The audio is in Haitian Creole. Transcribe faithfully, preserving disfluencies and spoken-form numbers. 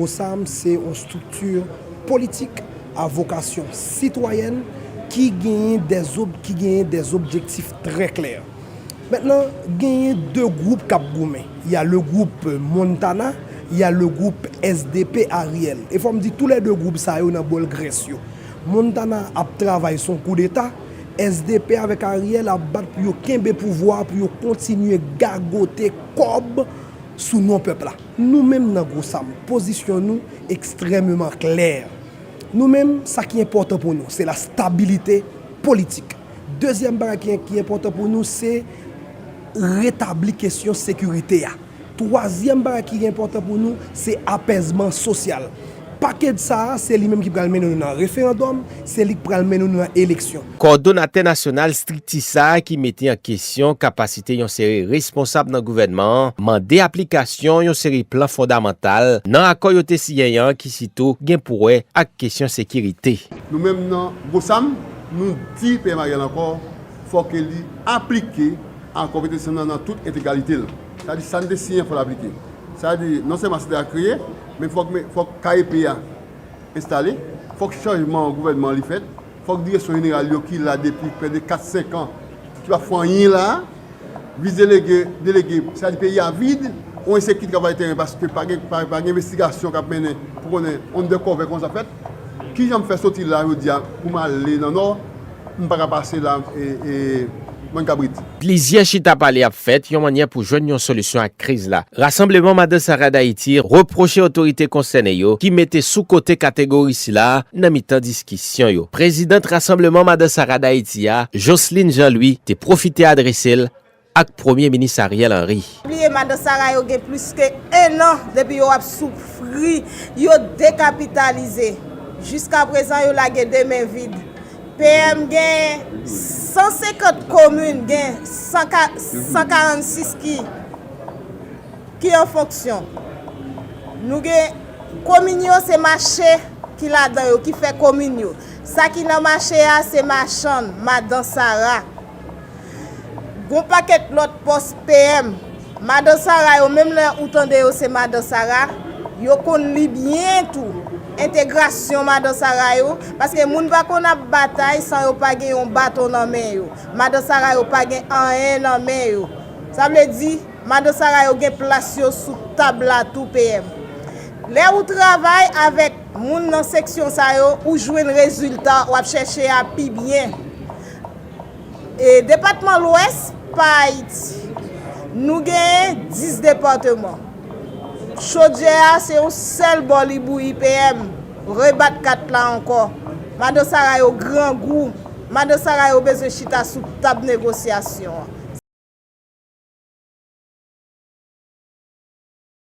GOSAM se yon estrikti politik a vokasyon sitwayèn ki genyen dè ob-, ki genyen dè objektif trè klè. Mentnan, genyen de gwoup k ap goumen. Y a le groupe Montana, y a le groupe S D P Ariel. E fò m di toulède gwoup sa yo nan bòl grès yo. Montana ap travay, se yon koudeta. S D P avèk Ariel ap bat pou yo kenbe pouvwa, pou yo kontinye gagote kòb sou non pèp la. Nou menm nan GOSAM, pozisyon nou ekstrèmeman klè. Nou menm, sa ki enpòtan pou nou, se la stabilite politik. Dezyèm bagay ki, ki enpòtan pou nou, se retabli kesyon sekirite a. Twazyèm bagay ki enpòtan pou nou, se apèzman sosyal. Pakèt sa a, se li menm ki pral mennen nou nan referandòm, se li k pral mennen nou nan eleksyon. Kòdonatè nasyonal estrikti sa a ki mete an kesyon kapasite yon seri responsab nan gouvènman an mande aplikasyon yon seri plan fondamantal nan akò yo te siyen an ki sitou gen pou wè ak kesyon sekirite. Nou menm nan GOSAM, nou di P M Ariel ankò, fò ke li aplike akò ventisèt lan nan tout entegralite l. Sa di sa n te siyen fò l aplike. Sa di non sèlman asamblee a kreye, men fòk fòk K E P a enstale, fòk chanjman gouvènman li fèt, fòk direksyon jeneral yo ki la depi prè de kat senk an ki pa fè anyen la, vis delege, delege, sa di peyi a vid, ONC ki travay teren paske pa gen pa gen envestigasyon k ap mennen pou konnen undercover kòman sa fèt. Kijan m fè soti la jodi a pou m ale nan nò, m pa ka pase la e e mòn kabrit. Plizyè chita pale ap fèt yon mannyè pou jwenn yon solisyon ak kriz la. Rasanbleman Madan Sara Dayiti repwoche otorite konsène yo ki mete sou kote kategori sila a nan mitan diskisyon yo. Prezidant Rasanbleman Madan Sara Dayiti a, Jocelyn Jean Louis, te pwofite adrese l ak Premye Minis Ariel Henry. Bliye Madan Sara yo gen plis ke ennan depi yo ap soufri, yo dekapitalize. Jiskaprezan yo lage de men vid. P M gen san senkant komin, gen san karannsis ki ki an fonksyon. Nou gen komin yo se mache ki ladan yo ki fè komin yo. Sa ki nan mache a se machann, madan Sara. Gon pakèt lòt pòs P M. Madan Sara yo menm lè ou tande yo se madan Sara, yo konn li byen tou. Entegrasyon madan Sara yo, paske moun pa konn ap batay san yo pa gen yon baton nan men yo. Madan Sara yo pa gen anyen nan men yo. Sa vle di, Madan Sara yo gen plas yo sou tab la tou P M. Lè ou travay avèk moun nan seksyon sa yo, ou jwenn rezilta w ap chèche a pi byen. E depatman Lwès pa Ayiti, nou genyen dis depatman. Chodyè a se yon sèl bò li bouyi P M. Rebat kat la ankò. Madan Sara yo grangou. Madan Sara yo bezwen chita sou tab negosyasyon an.